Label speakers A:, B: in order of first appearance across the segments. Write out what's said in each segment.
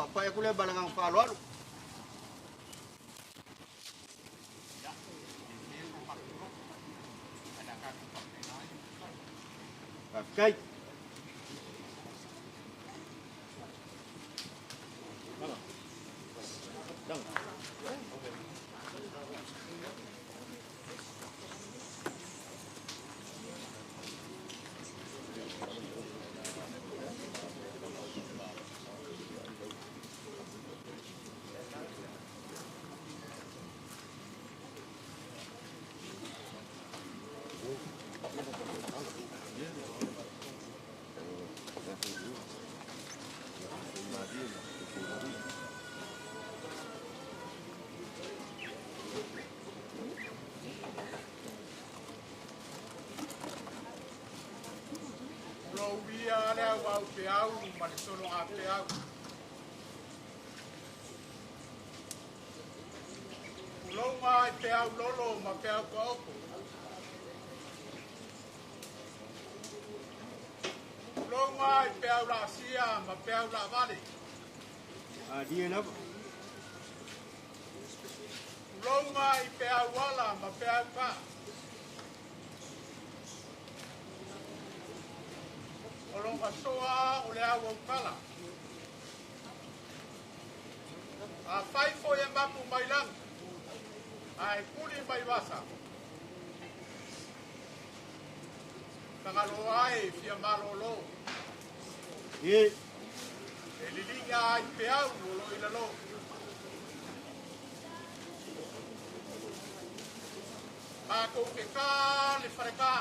A: Faapai atu lea ma le agaga faaaloalo. Faafetai.
B: Louia le auau peau ma le sologa peau. Ulouga i peau lolo ma peau taoto. Ulouga i peau laasia ma peau laavale.
A: Malie lava.
B: Ulouga i peau ala ma peau kaa. O lona soa o le auaukala. Afai foi e mapu mai lagi, ae kuli mai vasa. Tagaloa e fia malolo.
A: E.
B: E liliga ai peau o lo i lalo. Matou te ta le faleka.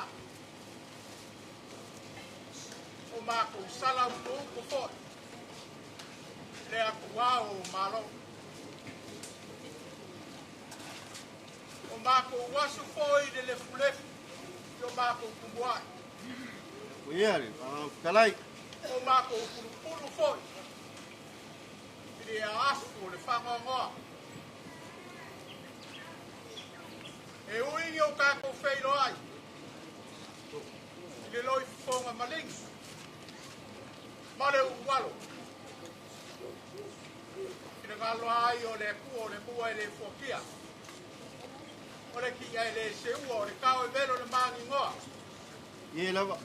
B: O matou sala utouto foi. Le Atua o Malo. O matou asu foi le lefulefu i o matou tumuai.
A: Ia le Fetalai.
B: O matou pulupulu foi i le asu o le faanoanoa. E ui o tatou feiloai i le loifofoga maligi ma le ulualo finagalo ai o le Atua o le mua e le fuatia o le ki'a e le seua o le tao e velo le magigoa
A: Ie lava.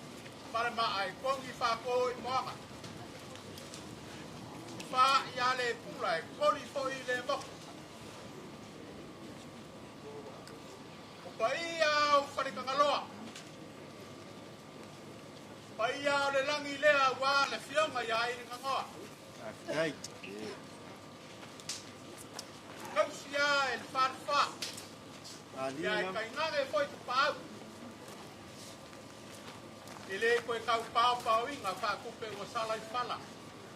B: Ma le maa e kogi faato i moaga faa'i a le pula e koli fo'i le moku o paia o Faletagaloa paia o le lagi lea ua le fioga ia Ailiganoa.
A: Faafetai.
B: Tausia e le falefa.
A: Malie
B: Ia e
A: lava.
B: tainane foi tapaau. E le koe tau paopaoina faatupe ua sala i fala.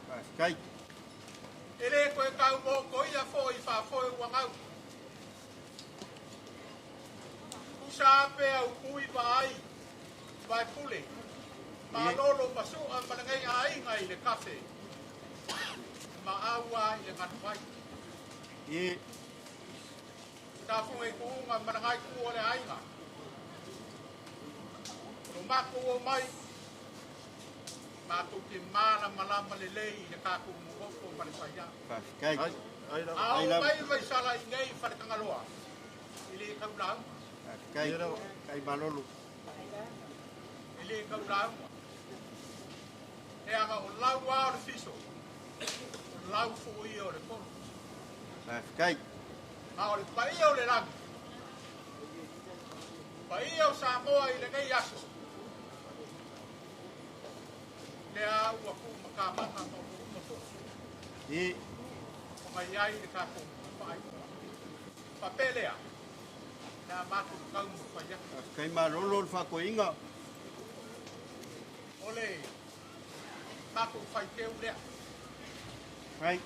A: Faafetai.
B: E le koe tau motoia foi faafoe ua gau. Tusa pea upui vaai vaepule. Malolo masu'a ma lenei aiga i le kafe. Ma aua i le galuai.
A: E.
B: Tafuga i tuuga ma lengai tu o le aiga. O lo matou o mai, matou te malamalama lelei i le tatou nonofo ma le faiā.
A: Faafetai.
B: A
A: Ai
B: oo
A: lava.
B: mai Vaisala i nei Faletagaloa, e le taulauga.
A: Faafetai. Kai malolo.
B: E le taulauga. E aga o lau a o le fiso, o lau foi o le tolo.
A: Faafetai.
B: A o le paia o le lagi, paia o Samoa i lenei aso, lea ua tuumatamana ma ua uma foi.
A: E.
B: O mai ai le tatou faaiuga. Faapea lea, le a matou taumafai atu.
A: Faafetai malolo le faakoiga.
B: O le matou faiteu lea.
A: Ai.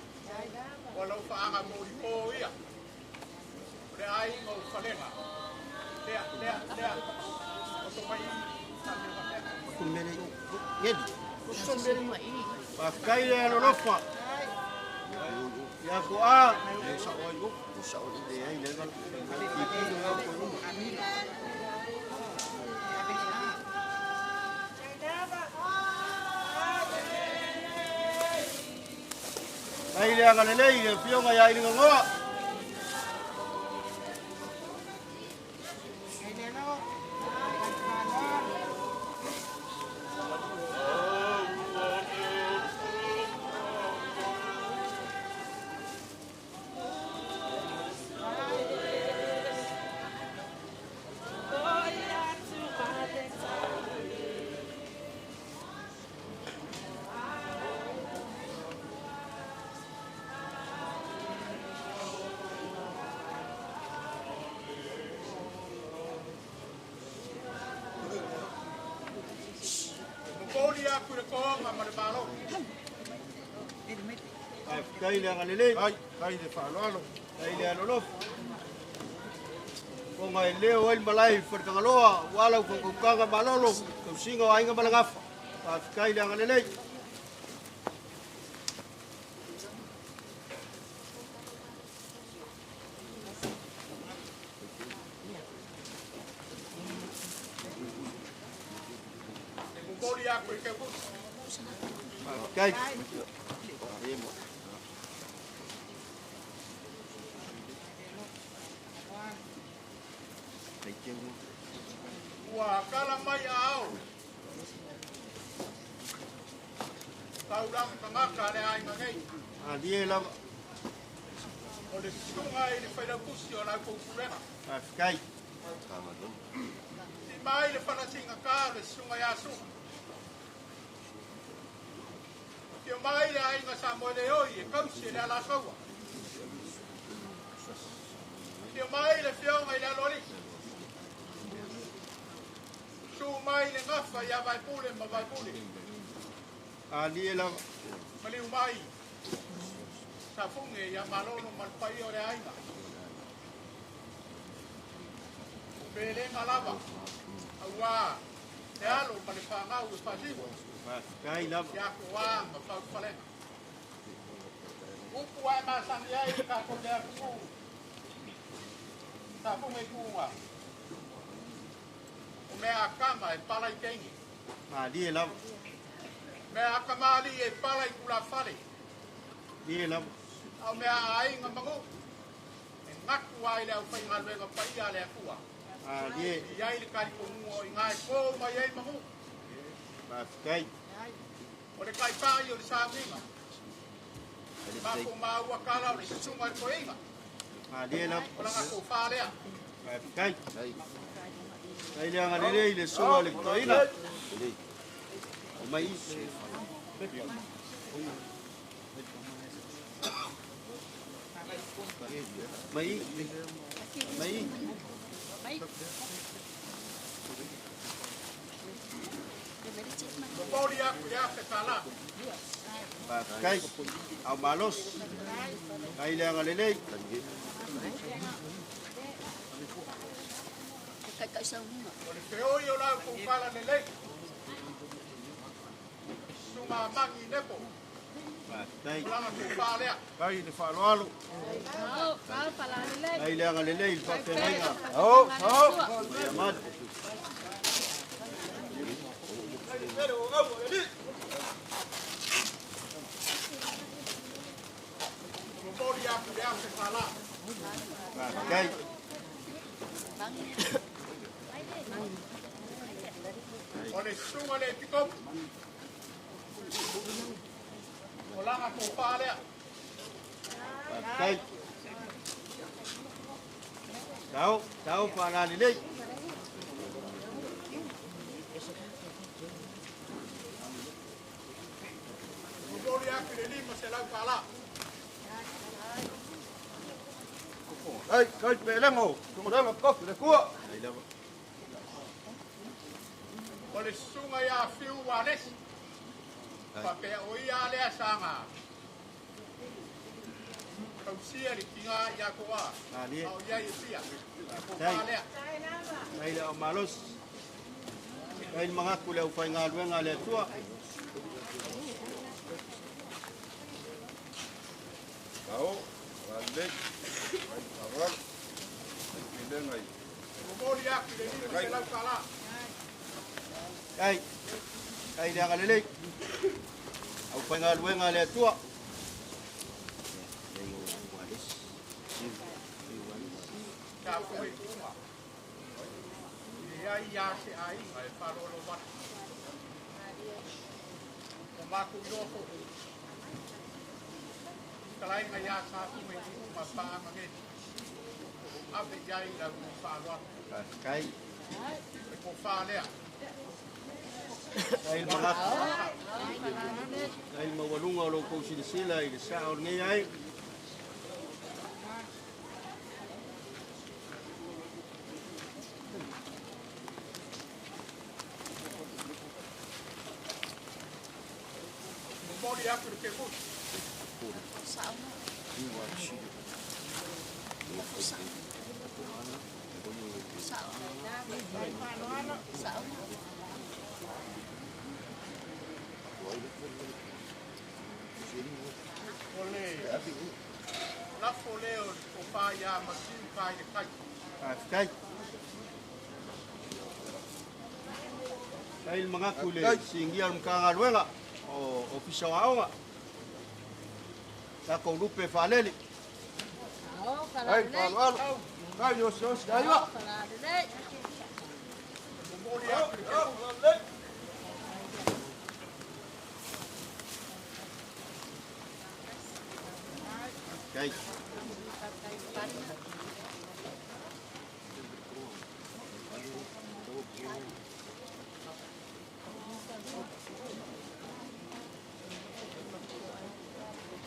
B: Ua lau faaga molipo ia. O le aiga o Falega. Lea, lea, lea. O to mai
A: Tumele. Ngeli. Faafetai le alolofa. Ia ko a. Leai le vala. Pipilo ngau ko luma. Ai le agalelei le afioga ia Iligagoa. Faafetai le agalelei. Ai le faaaloalo. Ai le alolofa. Ona e leo ai le malae i Faletagaloa, ua lau fautautaga malolo, tausiga o aiga ma le gafa. Faafetai le agalelei. Faafetai.
B: Ua kala mai a ao. Taulaga tagata le aiga nei.
A: Alie lava.
B: O le susuga i le failautusi o la outou pulega.
A: Faafetai.
B: Si mai le falasigata o le susuga ia Su'a. Afio mai le aiga Samoeleoi e tausi e le Alataua. Afio mai le afioga i le Aloalii. Susu mai le gafa ia Vaepule ma Vaepule.
A: Alie lava.
B: Maliu mai Safuge ia Malolo ma le paia o le aiga. Pelega lava auā le alo ma le fanau e faasiva.
A: Faafetai lava.
B: Ia koā ma faufalega. Upu ae masani ai le tatou le atunuu. Safuge kuga. O mea akama e pala i teine.
A: Malie lava.
B: Mea akamali e pala i tulafale.
A: Lie lava.
B: A o mea aiga ma nuu. E gaku ai le aufaigaluega paia a le Atua.
A: Alie.
B: E i ai le talitonuga o iga e to mai ai manu.
A: Faafetai.
B: O le taitai o le sauniga. Matou maua tala o le susuga i le toeaina.
A: Malie lava.
B: O lana tofa lea.
A: Faafetai. Ai le agalelei le susuga i le toeaina. O mai. Mai. Mai.
B: Momoli atu i le $1,000.
A: Faafetai. Au malosi. Ai le agalelei.
B: O le feoi o la outou fala lelei. Susuga a Magi Nepo.
A: Faafetai.
B: O lana tofa lea.
A: Ai le faaaloalo. Ai le agalelei le faafeagaiga. Mai amanu.
B: Momoli atu i le $1,000.
A: Faafetai.
B: O le susuga i le Epikopo. O lana tofa lea.
A: Faafetai. Tao, tao faalalelei.
B: Momoli atu i le $500.
A: Ai, kai pelengo, tungalenga kofi le kua. Ai lava.
B: O le susuga ia Fiu Alesi. Faapea o ia lea saga. Tausia le tiga ia koa.
A: Malie.
B: A o ia i pia. Tofa lea.
A: Ai le au malosi. Ai le magaku le aufaigaluega a le Atua.
C: Tao, lalelei, ai faaaloalo, ai pelega i
B: Momoli atu i le $500.
A: Ai, ai le agalelei. Aufaigaluega a le Atua.
B: Sa fuga i kuuga. Leai ia se aiga e faalolo wale. O maku iloa foʻi. Talaiga iā sa fuga i kuuga paaga nei. Ave i ai lau faaaloalo.
A: Faafetai.
B: E tofā lea.
A: Ai le manatu. Ai le maualuga o loutou silasila i le saʻa o lenei ai.
B: Momoli atu le kemusi. O le lafo lea o le tofā iā Matiu Kailekai.
A: Faafetai. Ai le manatu i le sigia o le Matagaluega o Ofisa o Aoga. Tatou lupe faalele.
C: Ai, faaaloalo. Ai, osi osi, ai wa.
B: Momoli atu le kemusi.
A: Faafetai.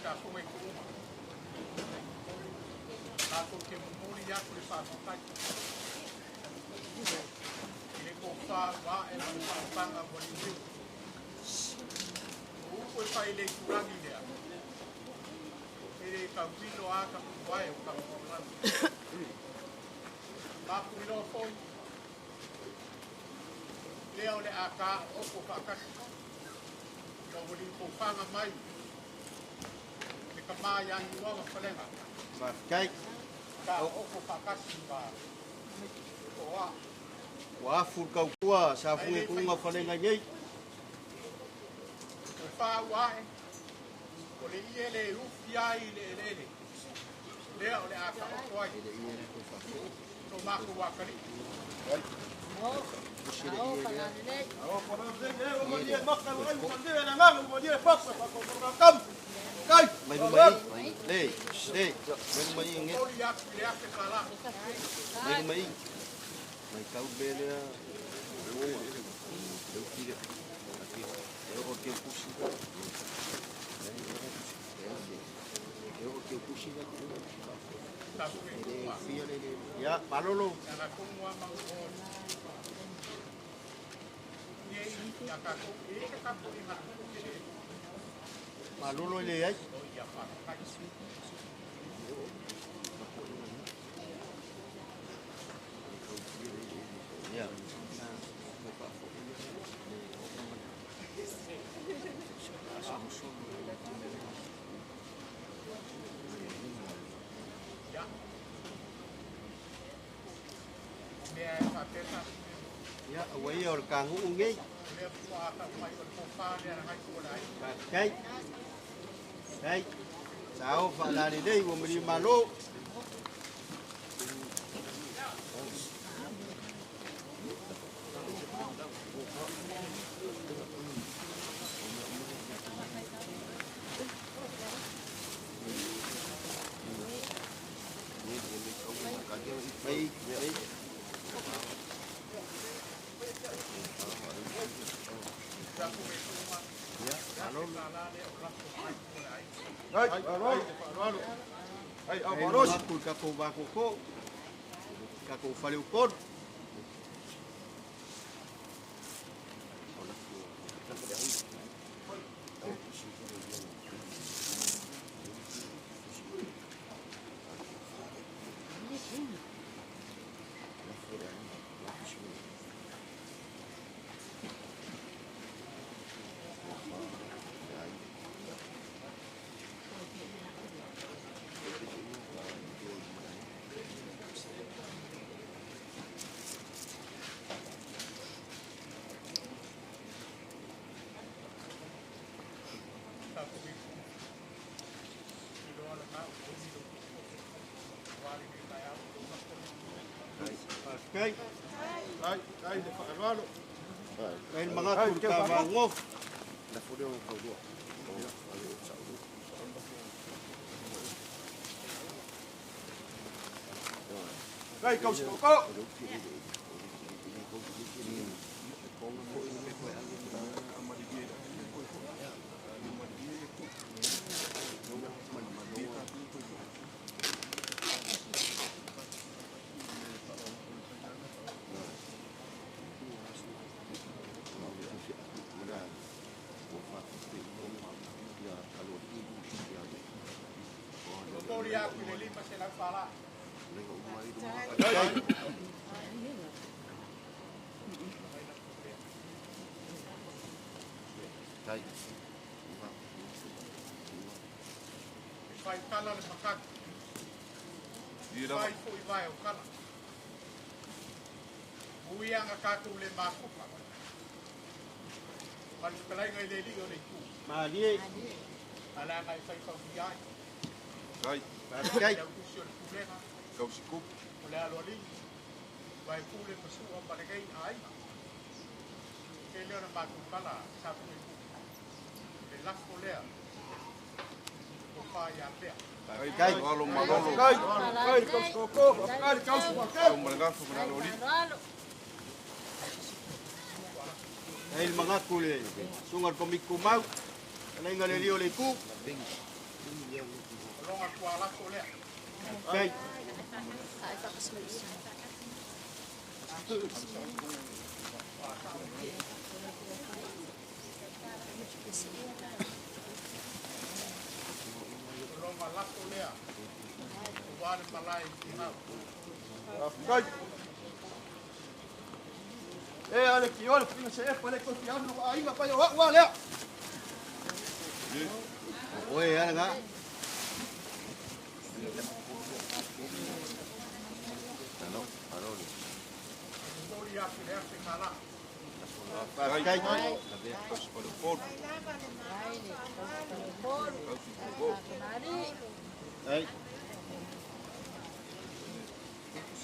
B: Sa fuga i kuuga. Tatou te momoli atu le faafetai. I le tofā ua ae ma le faautaga ua liuliu. O upu e fai le itulagi lea. E le taumilo a ka puae o ka puae. Mapu iloa foi. Lea o le a ka oko faakasi. Ina ua liutofaga mai. Le kamā ia Niuava Falega.
A: Faafetai.
B: Ka oko faakasi ma toa.
A: Ua afu le tautua sa fuga kuuga falega nei.
B: O le whā ae. O le ie le ufi ai le eleele. Lea o le a ka oko ai. No mako wakari.
A: Mai luma i. Le, le, mai luma i nge.
B: Momoli atu i le ake kālā.
A: Mai luma i. Mai kau be lea. Leu kire. E o ke pusi. E o ke pusi la.
B: Sa fuga i
A: Le
B: kuuga.
A: fia le le. Ya, malolo.
B: Ia la kongo ama o. Ie ia kātou e se kapo i ngā tuku ke le.
A: Malolo le ai.
B: O ia whakakai.
A: Ya.
B: Ia. Mea e whapeta.
A: Ya, ua ia o le kagu'u nei.
B: O lea fua ata mai o le tofā lea na ngai kua lai.
A: Faafetai. Ai. Sao faalalelei ua malie malo. Mai, mai.
B: Sa fuga i kuuga.
A: Ya, malolo.
B: Kālā lea o lafo mai kua lai.
C: Ai, faaaloalo. Ai, au
A: Ai
C: malosi.
A: manatu i tatou vakoko. Tatou faleupolu. Kai.
B: Ai, ai le faaaloalo.
A: Kai le magatu le tavagofu.
C: Kai kausi koko.
B: Momoli aku i le 500 pala. E fai kala le makaki. Fai foi vai o kala. Uianga kātou le mafuka. Ma le fetalaiga i le alii o le itu.
A: Malie.
B: Alaga e fai fautia ai.
D: Kai.
A: Faafetai.
B: Le autusi o le pulega.
D: Kausi kupu.
B: O le aloalii. Vaipule ma sua ma lenei aiga. Tele ona matou tala sa pule ku. Le lafo lea. O fa ia pea.
A: Faafetai.
D: Alo malolo.
C: Kai, kai kausi koko. Kai kausi
D: Au ma le gafa ma le aloalii.
A: Kai le magatu le susuga le Komiti Tumau. Fetalaiga i le alii o le itu.
B: O loga tualafo lea.
A: Faafetai.
B: O loga lafo lea. Ua le malae i Tigau.
C: Kai. E ale ki ole pina se e pale ko ti anu aiga pa yo wa lea.
A: Oe ala ga.
B: Momoli aku i le afe kala.
A: Faafetai.
D: Kausi palepolu. Kausi koko.
A: Ai.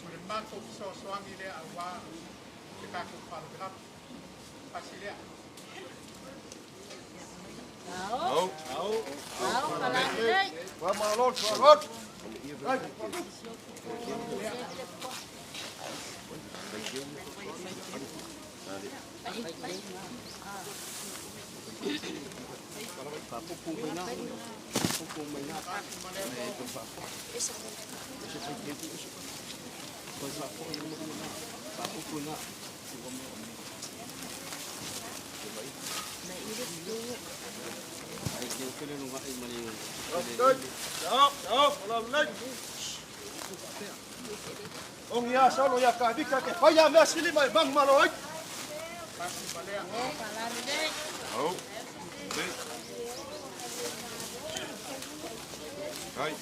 B: O le matou fesoasoani lea auā se tatou faalavelave. Pasi lea.
D: Au.
C: Wa malolo malolo. Kai.
A: Faapupu mai na. Faapupu mai na. Faapupu na. Ai ke kele no ngai ma le.
C: Kai. Ao, ao, la lei. Ongi a solo ia ka vika ke paia mea sili mai bang malo ai.
B: Pasi ma lea.
D: Au. Le. Kai.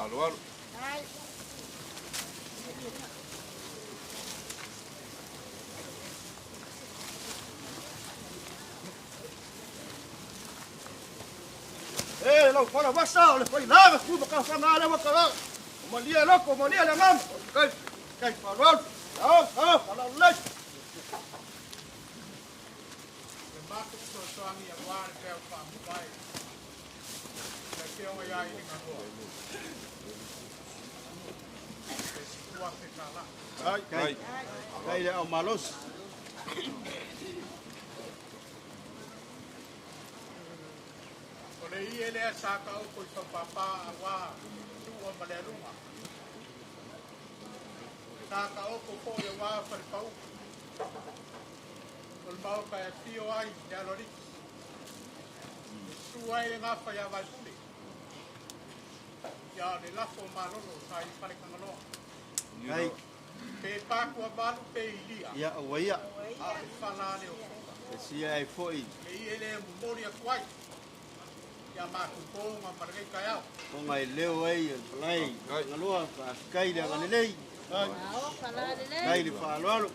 D: Aloalo.
C: E lau fala vasa o le fai lava ku ka fa ngale wa kala. Malia loko malia la ngam. Kai kai parol. Ao, ao, la lei.
B: Le matou fesoasoani auā le peau faamuvae. Le afioga ia Iliganoa. Le situa fe kala.
C: Kai.
A: Kai. Kai le au malosi.
B: O le ie lea sa kaoko i faupāpā auā sua ma le aluga. Sa kaoko foʻi auā falepau. O le maoka e afio ai le aloalii. E sua ai le gafa iā Vaipule. Ia o le lafo malolo sa i Falekagaloa.
A: Kai.
B: Pe pakua malu pe ilia.
A: Ia ua ia.
B: A o le fala ale o foga.
A: E sia ai foʻi.
B: Le ie lea momoli atu ai. Ia matou toga ma lenei taeao.
A: Ona e leo ai e malae Galoa. Faafetai le agalelei. Kai le faaaloalo.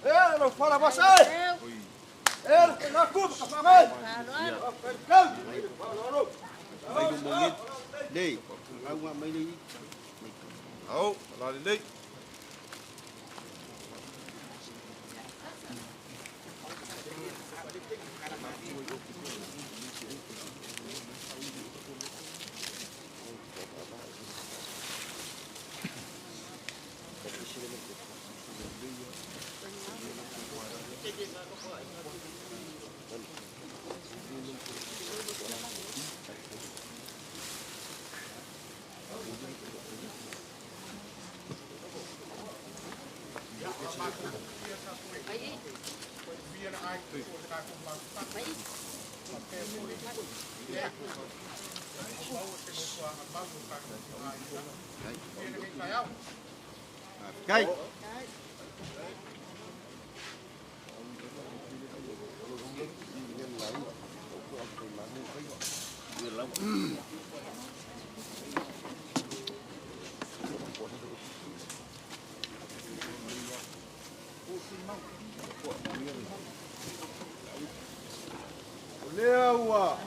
C: E lau fala vasa e. E le na ku ka fa ngai. Kai kai. Malolo.
A: Mai lu mongi. Lei. Lauga mai le.
D: Ao, lalelei.
A: Kai.
C: O lea ua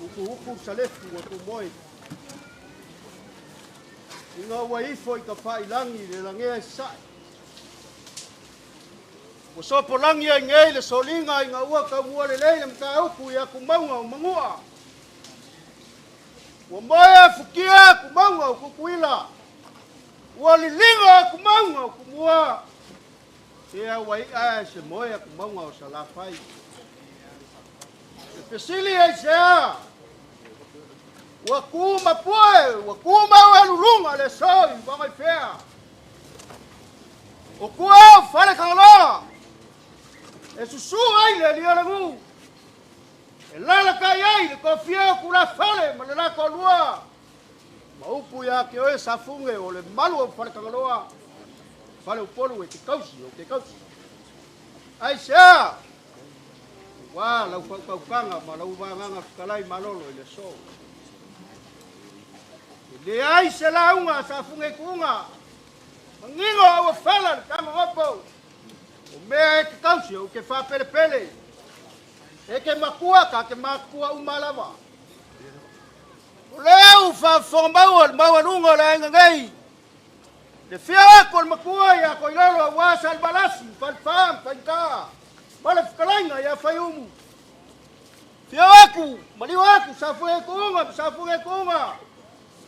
C: utuutu salefu ua tumoe. Ina ua ifo i ka faailagi le lagea i sae. Ua sopolagi ai nei le soliga ina ua taumua lelei le mataupu i atumauga o Manua. Ua moe afukia atumauga o Tutuila. Ua liliga atumauga o Tumua. Sea ua i'a e se moe atumauga o Salafai. E fesili ai sea. Ua tu mapue, ua tu mau e luluga le aso i Vagaifea. O tua o fale kagaloa, e susu ai le alia o le nuu, e lalakai ai le toafia o tulafale ma le la toalua, ma upu ia te oe Safune o le malu o fale kagaloa, fale Upolu e te tausi o te tausi. Aisea? Ua lau faautautaga ma lau vagaga fetalai malolo i le aso. E leai se lauga a Safune i Tuuga, manino a ua fala le tagogopo. O mea e te tausi ou te faapelepele, e te matua ta te matutua uma lava. O lea ua faafofoga maua le maualuga o le aiga nei, Le fia atu o le matua ia Toilalo aua Salevalasi, Falefa ma Faigata ma le fetalaiga ia Faiumu. Fia atu, maliu atu Safuetuuga ma Safuetuuga,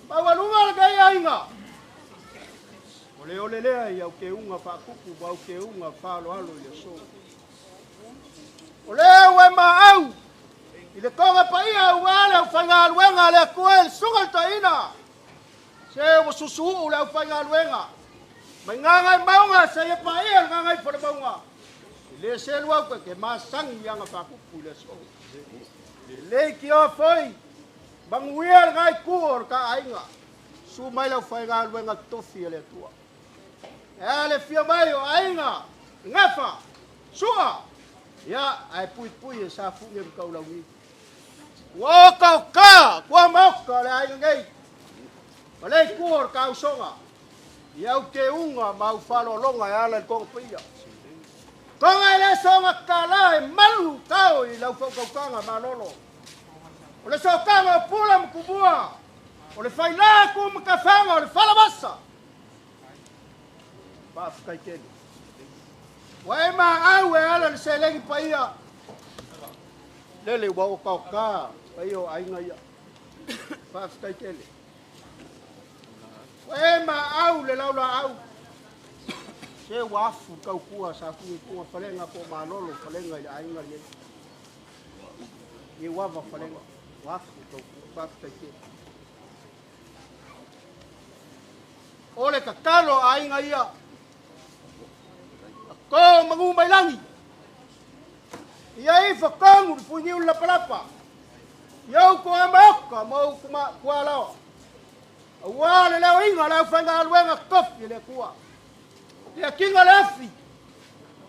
C: maualuga lenei aiga. O le ole lea i au keuga faatupu ma au keuga faaaloalo i le aso. O lea ua e maau i le toga paia aua le aufaigaluega a le Atua i le Susuga i le Toeaina. Se ua susuuu le aufaigaluega mai Gagaemauga seia paia le Gagaifolemauga. E le selu au ke masagi i aga faakupu i le aso. E le ikioa foi, manuia le itu o le ta aiga. Susu mai le aufaigaluega tofi a le Atua. E a le fia mai o aiga, gafa, sua, ia, ae puipui e Safune ma Taulauniu. Ua okaoka, kua maoka le aiga nei. Ma le itu o le tausoga, i au teuga ma au faaaloaloga e ala i le toga paia. Toga e le soga tatala e malu tao i lau faautautaga malolo. O le sootaga o Pula ma Tumua, o le faila tu ma tafaga o le falavasa. Faafetai tele. Ua e maau e ala i le seleni paia. Lele ua okaoka paia o aiga ia. Faafetai tele. Ua e maau le laulaau. Se ua afu tautua sa tuga falega po malolo falega i le aiga lenei. I uava falega. Ua afu tautua. Faafetai tele. O le tatalo a aiga ia. Ko manu mai lagi. Ia ifo kongu le fuiniu le lapalapa. Ia ou toa maoka ma ou tualaoa. Aua le leoiga o le aufaigaluega tofi e le Atua. Le akiga le afi,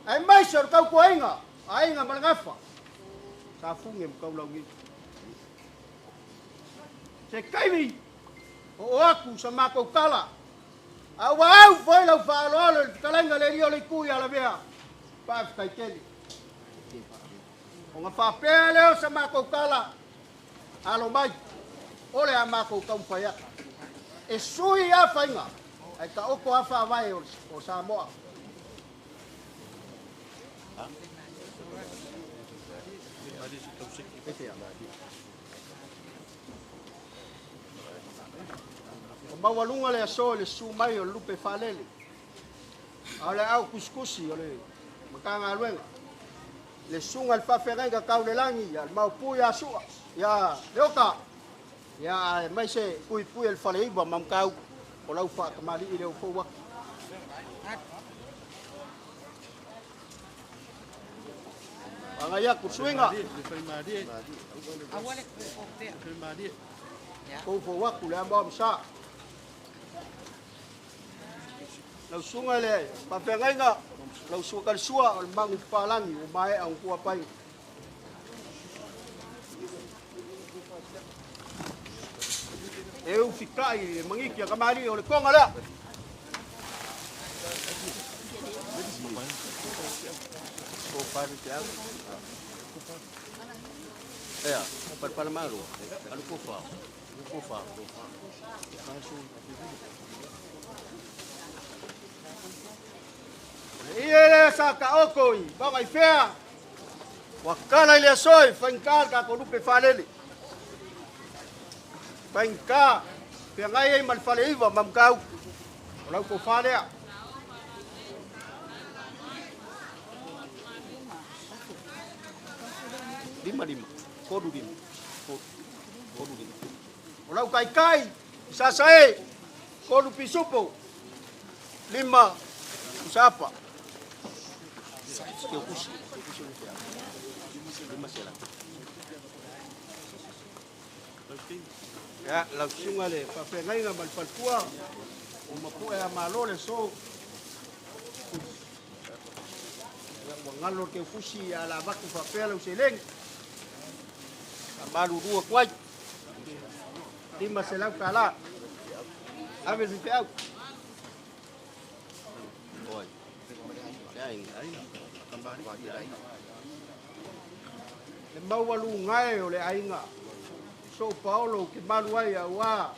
C: aemaise o le tautuaina, aiga ma le gafa, Safune ma Taulauniu. Se taimi, oo atu sa matou tala, a ua au foi lau faaaloalo i le fetalaiga le Alii o le Itu ia Lavea, faafetai tele. Ona faapea lea o sa matou tala, alo mai, o le a matou taumafai atu. E sui lava faiga. Ae taoto lava faavae o Samoa. Ua maualuga le aso i le susu mai o le lupe faalele, a o le aao kusikusi o le Matagaluega, le susuga i le faafeagaiga tau le lagi ia le Maopu ia Sua, ia Leota, ia aemaise puipui e le Faleiva ma Matautu o lau faatamalii lea ua fou atu. Agai atu suiga. Foufou atu le amo amsa. Lau susuga i le faafeagaiga, lau suakalisua o le magu papalagi ua maea ona tuapai. E ufitai i le magiti a kamali'i o le toga lea. Ia lea sa taoto i Fagaifea, ua tala i le aso e faigata le tatou lupe faalele. Faigata feagai ai ma le Faleiva ma Matautu. O lau tofa lea. Lima lima, tolu lima, tolu, tolu lima. O lau taitai, Sasae, tolu pisupo, lima usapa. Ya, lau susuga le faafeagaiga ma le faletua o Mapu'e a Malo le aso. Ya, ua galo le teufusi a la avatu faapea lau seleni. Faamalulu atu ai. $500 tala. Ave le feau. Le maualuga e o le aiga Soo Paolo ou te malu ai auā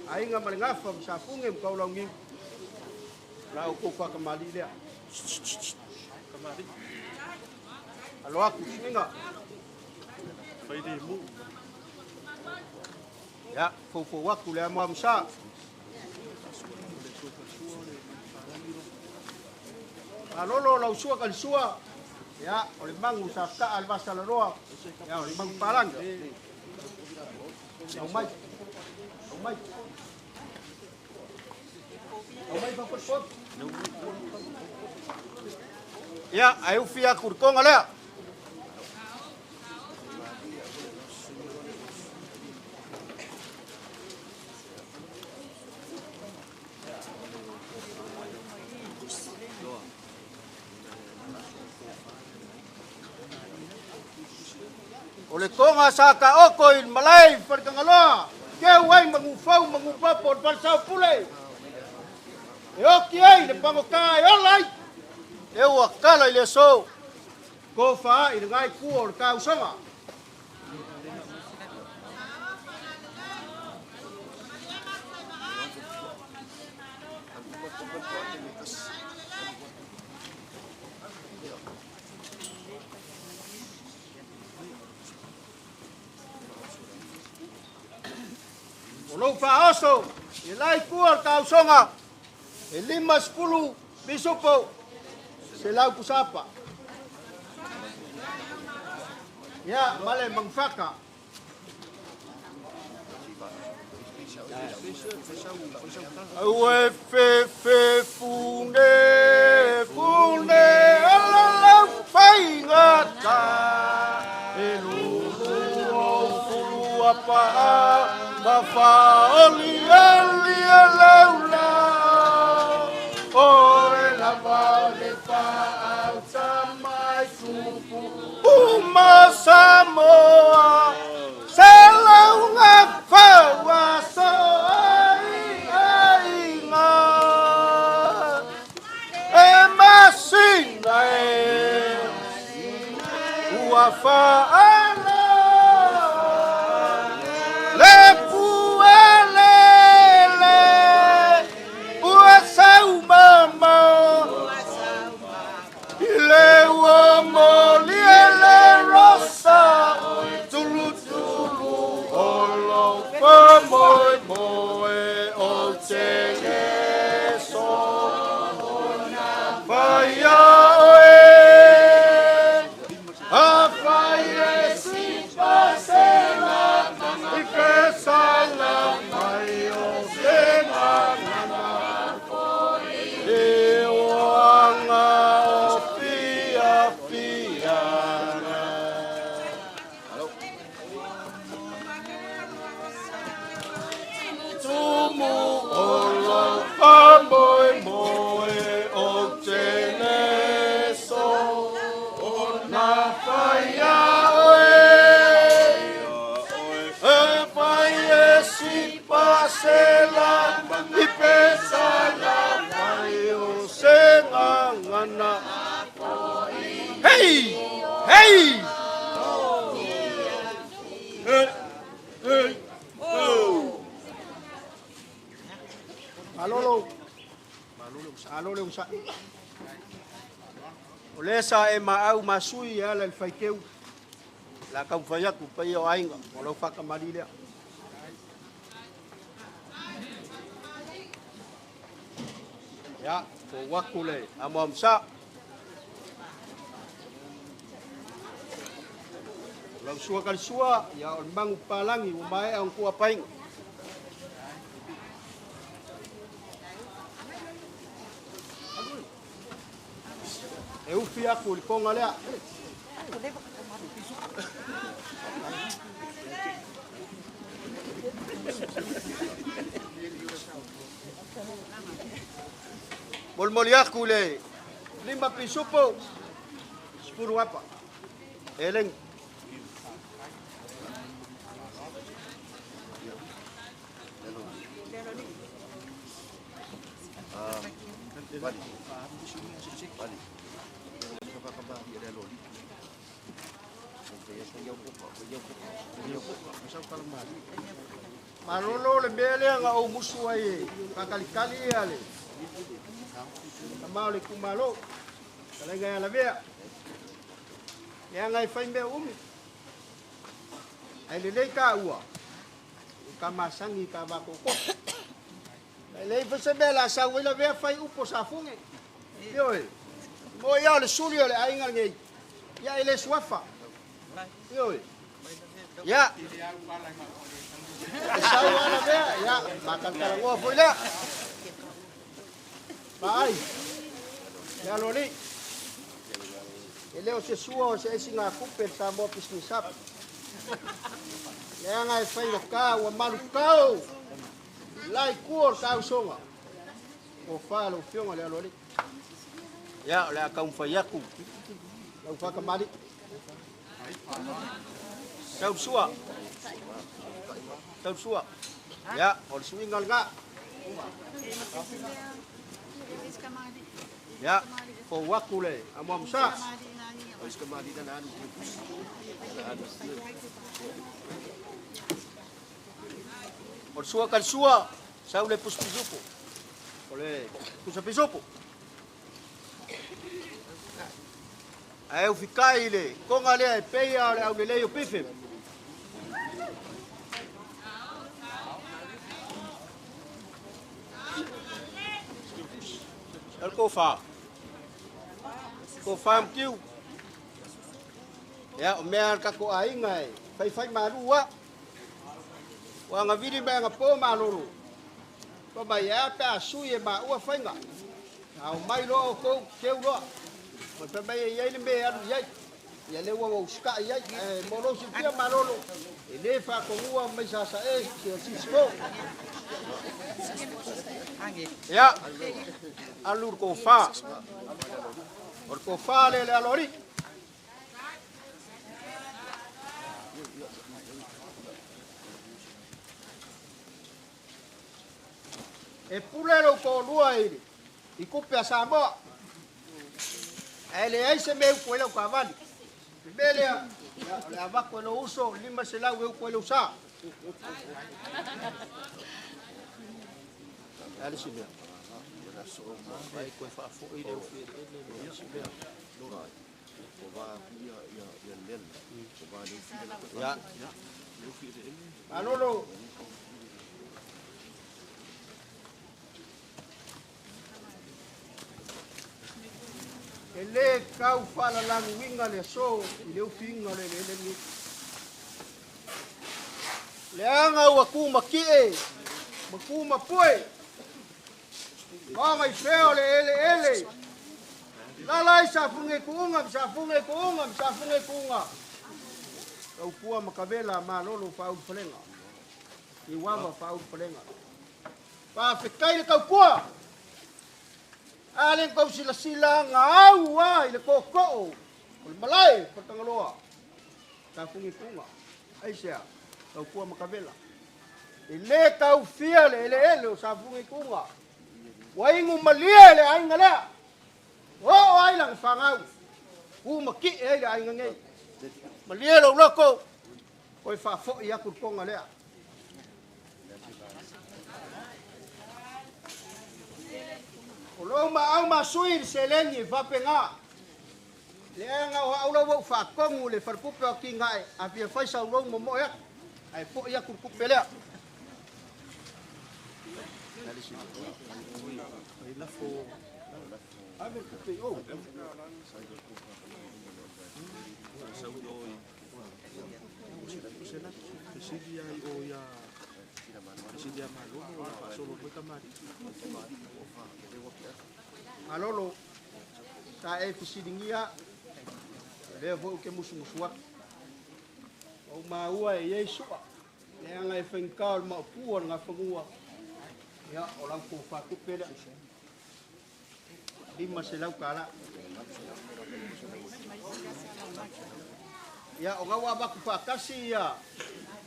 C: aiga ma le gafa ma Safuge ma Taulauniu. O la outou faatamalii lea. Alo atu suiga. Ia, foufou atu le amuamusa. Malolo lau sua kalisua. Ia, o le magu sa taa le vasalaloa. Ia, o le magu palangi. Au mai. Au mai. Au mai papapoto. Ia, ae ufi atu le toga lea. O le toga sa taoto i le malae i Faletagaloa, keu ai Manufau ma Nupapo o le Falesaopule, e oti ai le pagota e ola ai, e ua tala i le aso, tofa ai le gaetua o le tausaga. O lou faaoso i la itu o le tausoga e 50 pisupo 100 pusapa. Ia, ma le manufaka. Aue fe fe fune fune alalau faigata e lulu o fulu apaa ma faoli ali e laula o e lava le faauta mai tupu uma Samoa se lauga faua so ai aiga e masina e ua faala le puelele ua
A: fai e sipa se la i pesa la fai o se gagana. Hei! Hei! Hey! Hey! Oh! Malolo. Malo le usa. O lea sa e maau masui e ala i le faiteu. La kau fai atu paia o aiga o lau whakamali lea. Ia, ko waku le amoamsa. O lau sua kalisua, ia o le mangu palangi ua maea on kua painga. E ufi aku le konga lea. Molimoli aku le lima pisupo 10 apa. Eleng. Malolo le mea lea na ou musu ai e fakalikali ia le tama o le itumalo, fetalaiga ia Lavea. Leaga e fai mea umi. Ae lelei taua, o ka masani i ka vakooko. Ae leai foi se mea la sau ai Lavea fai upu o Safuge. Ioe. Mo ia o le suli o le aiga lenei. Ia e le suafa. Ioe. Ia. E sau lava Lavea, ia, mataltalanoa foi lea. Vaai, le aloalii. E le o se sua o se aisigatupe le Samoa Business Hub. Leaga e faigata ua malutau la i tua o le tausoga. Tofa lau Afioga i le Aloalii. Ia, o le a taumafai atu lau faatamalii. Tau le sua. Tau le sua. Ia, o le suiga lena. Ia, fou atu le amuamusa. O le sua kalisua, sau le pusupisupu. O le pusapisupu. Ae ufikai i le koga lea e pei lava o le aulelei o pife. O le tofa. Tofa matiu. Ia, o mea a le tatou aiga e faifai malu a. Ua agavili mai agapo malolo. Pa mai e a pe a sui e maua faiga. A omai loa outou teu loa. Ma fai mai e i ai le mea e alu i ai. Ia lea ua ou usitai i ai. Ae mo lou silafia malolo, e le faatonuga mai Sasae se Cisco. Ia, alu le tofa. O le tofa lea le aloalii. E pule lou toalua i tupe a Samoa, ae leai se mea e utu ai lau taavale. O le mea lea, o le a avatu e lou uso $500 e utu ai lou sa. Le a le isi mea? Vai toe faafoi le ufi eleele ma isi mea. Ia. Malolo. E lē tau faalalanuina le aso i le ufiina o le eleele lenei. Leaga ua tumatie ma tumapue ma agaifea o le eleele. Lala ai Safugetuuga ma Safugetuuga ma Safugetuuga. Taupua ma Kavela malolo faaulufalega. Niuava faaulufalega. Faafetai le tautua. A le tou silasila na au a i le tootoo o le malae o Faletagaloa, Safugetuuga. Aisea? Taupua ma Kavela. E le taufia le eleele o Safuga i Kuga. Ua igu malie le aiga lea. Oo ai lana fanau. U ma ki'e ai le aiga nei. Malie lou loko, toe faafo'i atu le toga lea. O lou maau masui i le seleni e faapena. Leaga o au la ua ou faatonu i le faletupe o atinae, a fia fai sau loan momoe atu, ae fo'i atu le tupe lea. Ave le tupe i o. Malolo, sa e fesiligia, o lea foi ou te musumusu atu. Ua ou maua e i ai sua, leaga e faigata o le maopu o le gafanua, ia, o lau tofa tupe lea. $500. Ia, o ua avatu faatasi ia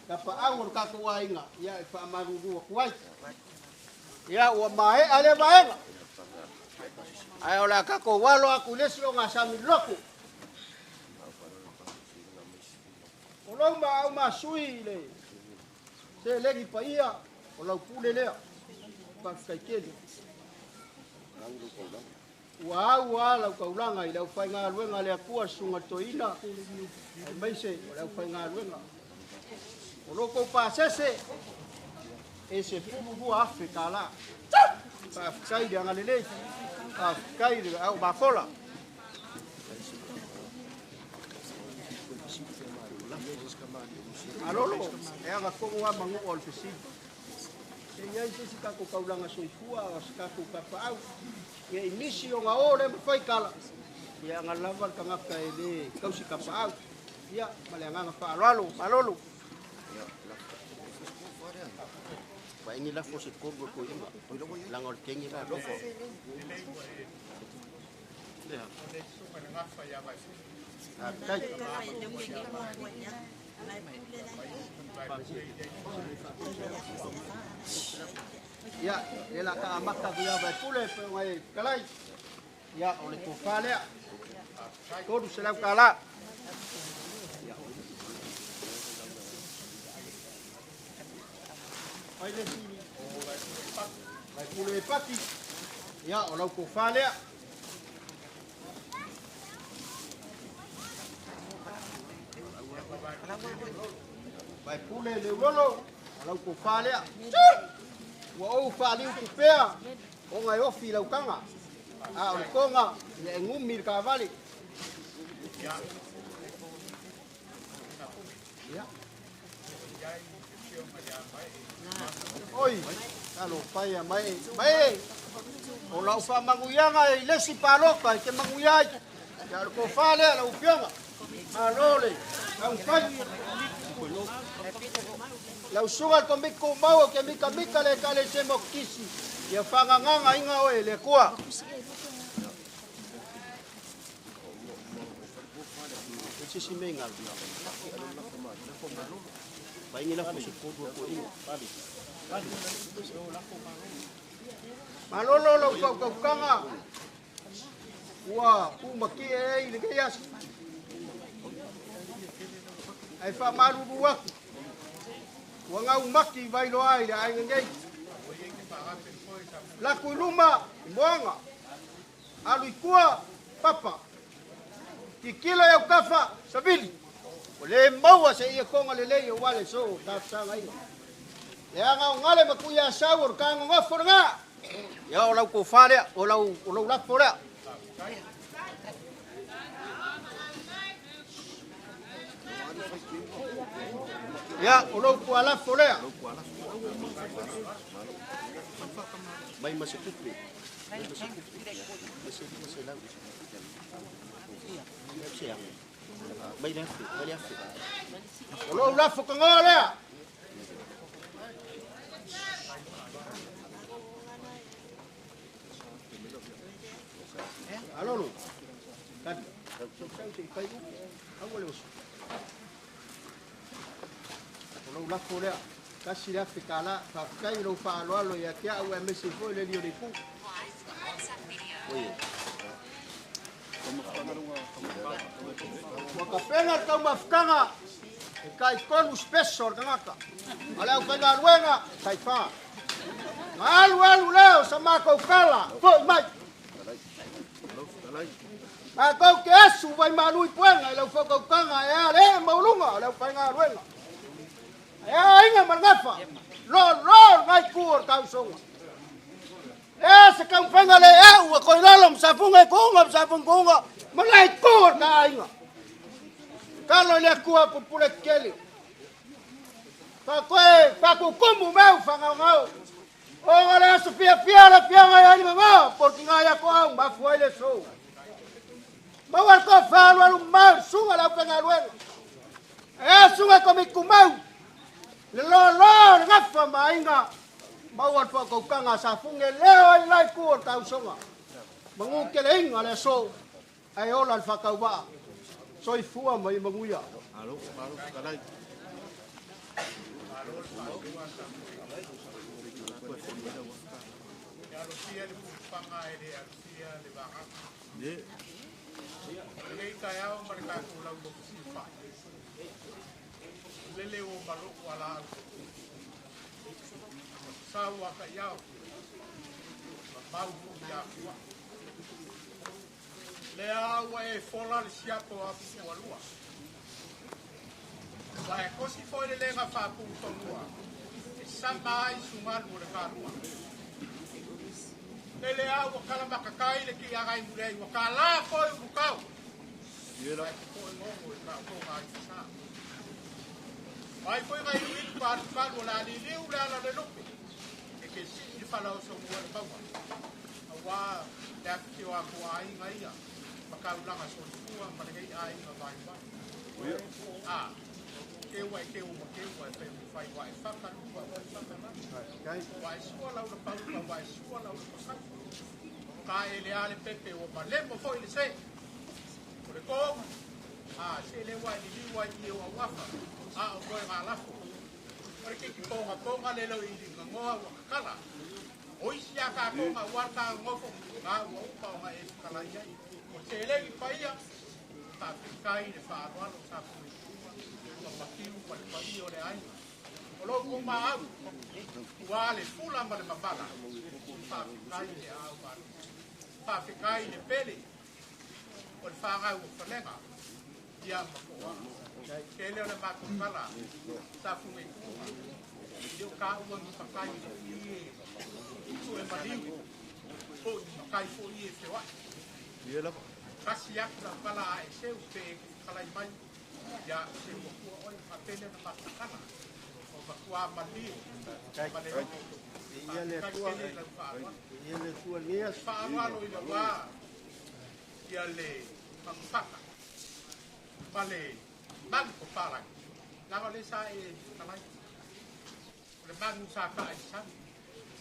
A: tapaau o le tatou aiga, ia, e faamalulu atu ai. Ia, ua maea lea vaega. Ae o le a tatou alo atu i le isi ogasami lotu. O lou maau masui i le seleni paia, o lau pule lea. Faafetai tele. Ua au lava lau taulaga i le aufaigaluega a le Atua Susuga Toeaina, aemaise o le aufaigaluega. O lo outou pasese, e $12,000. Faafetai le agalelei, faafetai le au mafola. Malolo, e agatonu lava manua o le fesili. Se i ai se isi tatou taulaga soifua o se tatou tapaau, ia i nisi ona o le mafai tala, ia aga lava le tagata e le tausi tapaau. Ia, ma le agaga faaaloalo, malolo. Vaai lafo se tolu ko inga. Langa o le kengi la lofo. Kai. Ia, e la ka amata ku ia vai pule pe ngai kalai. Ia, o le tofa lea. $300. Ai le sili. Vai pule e pati. Ia, o lau tofa lea. Vai pule le ulolo, o lau tofa lea. Ua ou faaliu tupea, ona e ofi i laukaga. A o le toga, ia e gumi i le kavale. Ia. Oi, talo paia mai, mai. O lau faamanuiaga i le isi paloka e te manuia ai. Ia o le tofa lea lau afioga. Malo le taumafai. Lau susuga i le Komiti Tumau o ke mikamika le Ekalesia Mokisi, ia faagagaga oe e le Atua. Se isi mea i galu. Vaai lafo se tolu ko inga. Malolo lau faukaukaga ua umakie ai i lenei aso. Ae faamalulu atu. Ua gaumaki vailoa ai le aiga nei. Laku i luma i moaga. Alu i tua, papa. Kikilo i aukafa, savili. O le maua se ia toga lelei o wale so o tafesagaina. Leaga o gale ma Tuiasau o le kagogofo lena. Ia o lau tofa lea, o lau lafo lea. Ia, o lou tualafo lea. Mai ma se tupe. Mai ma se tupe. Mai se lima se lau. Se anga. Mai le afe, mai le afe. O lou lafo kagoa lea. Alolo. Kati. Sau se i fai upu. Aua le oso. O lou lafo lea. Kasi le afe kala, faafetai i lou faaaloalo ia te au aemaise foi le alii o le itu. Ua tapena le taumafataga e tai-3 speso o le tagata, a le aufaigaluega tai-4. Na alu alu lea o sa matou tala, fo'i mai. Matou te asu vaimalu i puega i lau fautautaga e a le ee maualuga o le aufaigaluega. Ae a aiga ma le gafa, loaloa o lena itu o le tausoga. E a se taumafaiga le eau a Toilalo ma Safuga i Tuuga ma Safuga i Tuuga ma lena itu o le ta aiga. Tatalo i le Atua pupule tetele. Faatoe faatutumu meu faagaogao. Ona le aso fiafia le afioga ia Aligaga po o le tina ia Toau mafua ai le aso. Maua le tofa alualu mamao i le susuga i le aufaigaluega. E a susuga i komiti tumau, le loaloa o le gafa ma aiga, maua le faautautaga a Safune leo ai le la itu o le tausoga. Manu teleina le aso, ae ola le faatauvaa. Soifua ma ia manuia.
D: Malo, malo fetalai.
B: E alofia le pulepaga e le alofia le vagata. Lenei taeao ma le tatou lauloto siufa'i, o lele ua malo'u alaau ua sasau ata'iao ma mau fo'i afua'i. Lea ua e fola le siapo o afufualua. Ua e kosi foi le lega faapuufanua e sama ai sugalu o le kalua. Lele a ua kalamakatai le tiagai mulei ua kalā foi ulutau. Ae popo'e gogo i taotoga ai fasā. Mai foi gailuilu palupalu o le a liliu le ala o le lupe e te sii le falaosoua le mauga. Auā le afifio atu o aiga ia ma taulaga soifua ma lenei aiga vaivai. A, keu ai keu ma keu ai fai fai wa e faka lua wa e faka la. Wa e sua lau la pauka wa e sua lau la pasau. Ka e le ale pepe o malemo foi le se. O le toga. A, se le wa e liliu ai i o auafa. A o koe ngā lafo. O le kiki ponga ponga le lo i linga ngoa ua kakala. O isi a kākou ngā ua tā ngofo ngā ua upa o ngā e whakalai ai. O te legi paia, faafetai le faaaloalo sa puletuga, ma matiu ma le paia o le aiga. O lou kumaau, ua le fula ma le mavala, faafetai le aau malo. Faafetai le pele, o le whāngau o falega, ia ma koa. Ke leo le mākou kala, sa funga i kuga. I o ka ua ni pakai i e tu e maliu, po i makai fo i e whewai. Kasi aku la pala a e seu pe e kalai mai, ia se ua kua oi ma pele na mākou kala. O makua maliu, ma le roto.
A: Ia le
B: Faafetai
A: Atua.
B: tele lau faaaloalo.
A: Ia le Atua lenei aso.
B: Faaaloalo i le wā ia le mangufaka ma le magu papalagi. Laga o le sa e kalai. O le magu sa kaa i sami.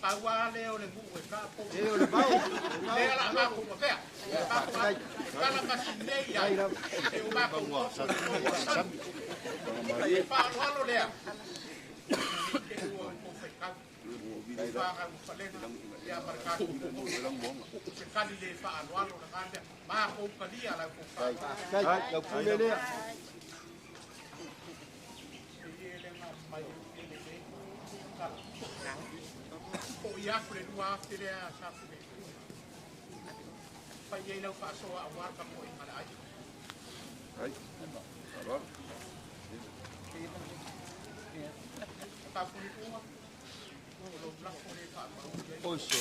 B: Pau lea o le nuu e kaa po.
A: E o le vao.
B: Lea la matou avea. Matou e kala masinei ai. E o matou toto i le sami. E faaaloalo lea. Ke ua o faikau. Whāngau falega, ia ma le tatou Se kali le faaaloalo le gana, ma kou kalia lau kou faaaloalo.
A: Faafetai, lau pule lea.
B: E ie le ngā mai e le le kala. Po i aku le 2000 lea sa fuge. Fai ei lau faasoa auā ka po i ma le ai.
D: Ai. Aloalo.
B: Ka funi kuga, o lou lafo le faamau i ai.
A: Oso.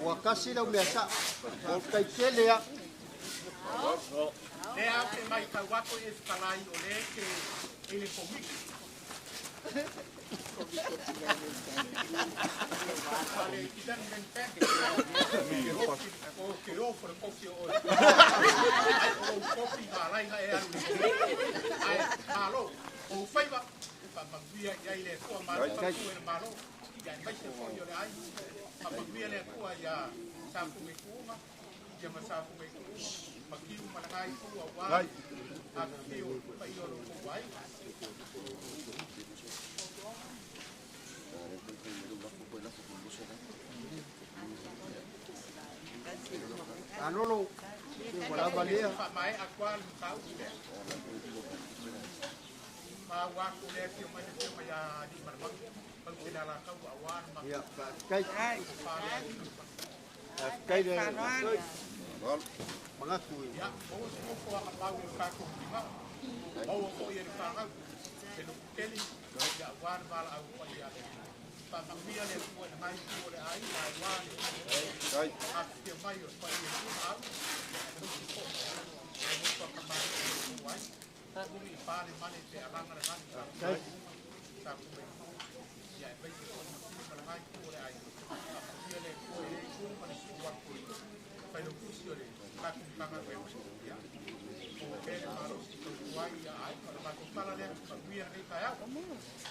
A: Ua kasi lau mea sa. Faafetai tele a.
B: Lea au te mai tau atu e whakalai o le ke e le komiki. Ma le development bank. O ke o for le kofi o oe. Ai o lou kofi ngā lai nga e alu le komiki. Ai, malo, o whaiva, whamanuia i ai le Atua, malo tautu e le malo. Ia mai se foi o le ai. Whamanuia le Atua ia sa funge kuunga. Ia ma Safugaikuua, Matiu ma le Itu aua le afifio o le paia o lo outou aiga.
A: Malolo, ua lava lea.
B: Faamaea atu lava le mataupu lea. Maua atu le afio mai le afioga ia Aliimalemanu, Mausele le Alataua aua le matou
A: Ia, faafetai.
B: tofa lea.
A: Faafetai le manatu i.
B: Ia, maua se nofoaga mau i le tatou atigao. Maua foi e le fanau se lototele, ia aua le valaau paia a le Atua. Faamanuia le Atua i lena itu o le aiga aua le afifio mai o le paia i Ituau, aemaise foi o le nofo a tamalii o lo outou aiga. Uli i pa le male pe alaga le lagi sa Fugaikuo, ia aemaise foi Matiu ma lena itu o le aiga. Faamanuia le Atua i lea itu ma le susu atu o le failautusi o le tatou Matagaluega. Ia, maua pea le malosi e tautua ai ia aiga. O le matou tala lea, manuia lenei taeao.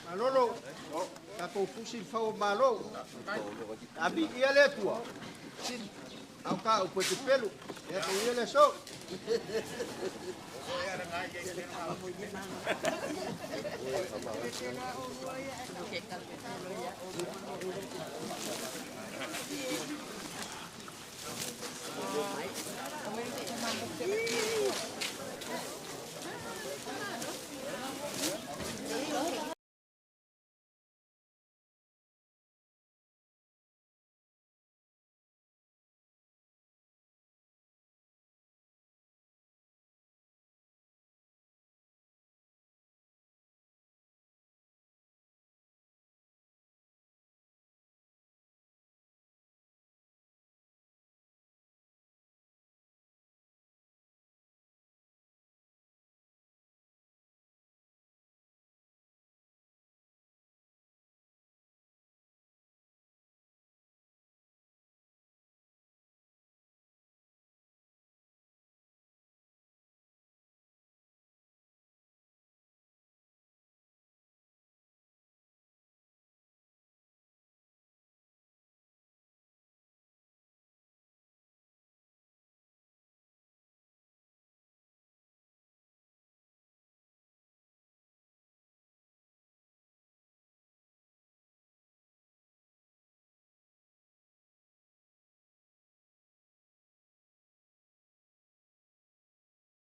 A: Malolo, tatou fusi le fau o malo. Aviia le Atua, sili, au ka au koe te pelu, ia te ia le aso.